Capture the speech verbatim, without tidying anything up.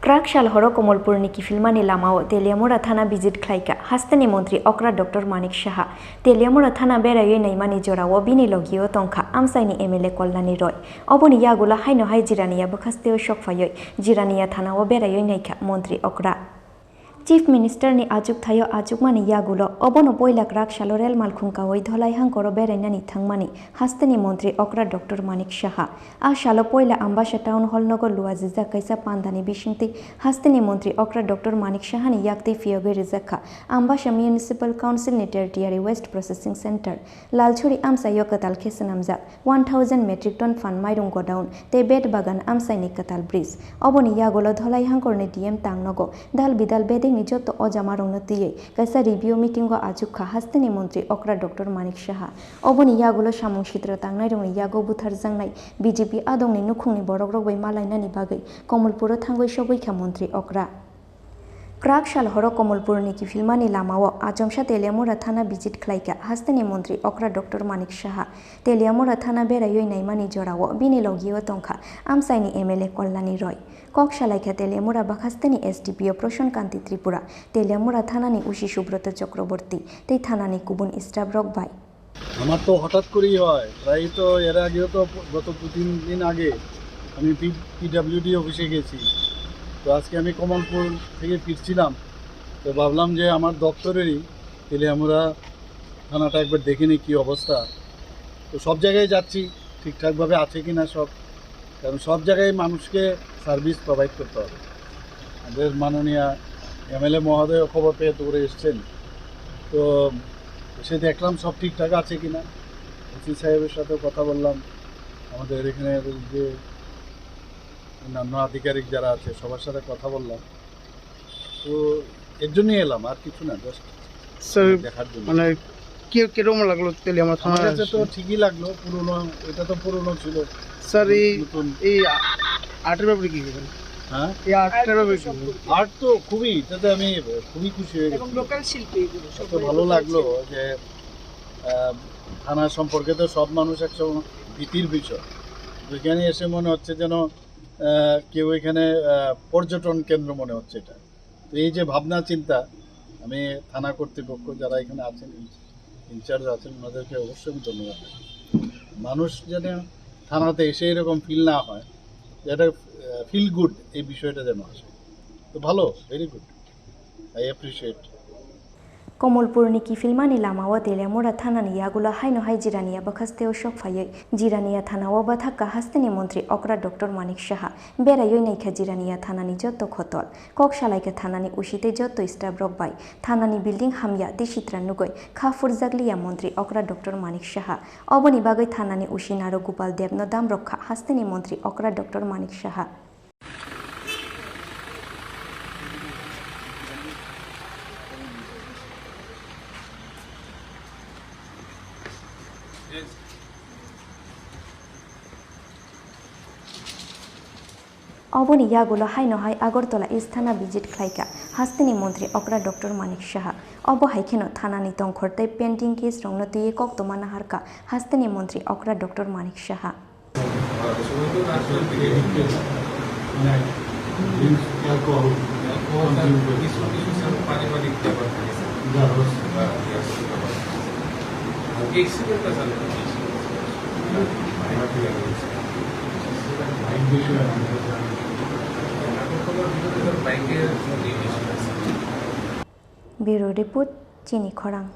Kwrak sal horo Komolpurni kiphilmani lamao Teliamura thana visit khlaikha hasteni montri okra Doctor Manik Saha. Teliamura thana beraiwi naimani jorao bini logio tongkha amchaini M L A Kolnani Roy. Oboni yagulo haino hai Jiraniya bwkhasteo sokphaiwi Jiraniya thanao beraiwi naikha montri okra. Chief Minister ni achukthai-o achukmani yagulo obono poila kwrak salo rel malkhung kawi Dholai hangkoro berainani thangmani hasteni montri okra Doctor Manik Saha. A salo poila Ambasa Town Hall nogo luajijak kaisa pandani bisingtwi hasteni montri okra Doctor Manik Saha ni yaktwi phiyogwi rijak kha Ambasa Municipal Council ni Tertiary Waste Processing Center. Lalchuri amchaio kwtal khe swnamjak one thousand metric ton phan mairung godown tei bet bagan amchaini kwtal bridge. Oboni yagulo Dholai hangkorni D M tangnogo dal bidal bedekni joto ojamarokno twiwi kaisa review meeting-o achukha hasteni montri okra Doctor Manik Saha. Oboni yagulo samung sitra tangnairokni yago butharjaknai B J P adongni nukhungni borokrok bai malainani bagwi Komolpuro thangwi sogwi kha montri okra. Kwrak sal horo Komolpurni kiphilmani lamao achomsa Teliamura thana visit khlaikha hasteni montri okra Doctor Manik Saha. Teliamura thana beraiwi naimani jorao bini logio tongkha amchaini M L A Kolnani Roy. Kok salaikha Teliamura bwkhasteni S D P O Proson Kanti Tripura, Teliamura thanani O C Subroto Chakraborty tei thanani kubun staff rok bai. আমার তো হঠাৎ করেই হয়, প্রায় তো এর আগেও তো গত দু তিন দিন আগে আমি পি-, পিডব্লিউডি অফিসে গেছি। তো আজকে আমি কমলপুর থেকে ফিরছিলাম, তো ভাবলাম যে আমার দপ্তরেরই তেলিয়ামুড়া থানাটা একবার দেখে নিই কী অবস্থা। তো সব জায়গায় যাচ্ছি, ঠিকঠাকভাবে আছে কি না সব, কারণ সব জায়গায় মানুষকে সার্ভিস প্রোভাইড করতে হবে। আমাদের মাননীয় এমএলএ মহোদয় খবর পেয়ে দৌড়ে এসছেন, তো এসে দেখলাম সব ঠিকঠাক আছে কি না। ওসি সাহেবের সাথেও কথা বললাম, আমাদের এখানে যে অন্যান্য আধিকারিক যারা আছে সবার সাথে কথা বললাম। তো এর জন্যই এলাম, আর কিছু না, জাস্ট স্যার, দেখার জন্য। মানে, কি, কিরকম লাগলো তেলিয়ামুড়া থানা আমার কাছে তো এসে? ঠিকই লাগলো, পুরনো, এটা তো পুরনো ছিল। স্যার, এই, নতুন। এই আ-, আর্টের ব্যাপারে কি বলবেন? হ্যাঁ? এই আর্টের ব্যাপারে কি বলবেন? আর্ট তো খুবই, এটাতে আমি খুবই খুশি হয়ে গেছি। এবং লোকাল শিল্পী এগুলো, এত ভালো লাগলো যে, আহ, থানা সম্পর্কে তো সব মানুষ একসময় ভীতির বিষয়, তো এখানে এসে মনে হচ্ছে যেন, আহ, কেউ এখানে, আহ, পর্যটন কেন্দ্র মনে হচ্ছে এটা। তো এই যে ভাবনা চিন্তা, আমি থানা কর্তৃপক্ষ যারা এখানে আছেন, ইনচার্জ আছেন, ওনাদেরকে অবশ্যই আমি ধন্যবাদ জানাই। মানুষ যেন থানাতে এসে এরকম ফিল না হয়, যে একটা, আহ, ফিল গুড, এই বিষয়টা যেন আসে। তো ভালো, very good, I appreciate. Komolpurni kiphilmani lamao Teliamura thanani yagulo haino hai Jiraniya bwkhasteo sokphaiwi Jiraniya thanao bathakha hasteni montri okra Doctor Manik Saha. Beraiwi naikha Jiraniya thanani joto khotol. Kok salaikha thanani O C tei joto staff rok bai. Thanani building hamya tei sitra nugwi kha phurjakliya montri okra Doctor Manik Saha. Oboni bagwi thanani O C Naro Gopal Debno dam rokha hasteni montri okra Doctor Manik Saha. Oboni yagulo haino hai Agartala East thana visit khlaikha hasteni montri okra Doctor Manik Saha. Obo hai kheno thanani tongkhor tei pending case rokno twiwi koktwma naharkha hasteni montri okra Doctor Manik Saha. Bureau Report, Chini Khorang.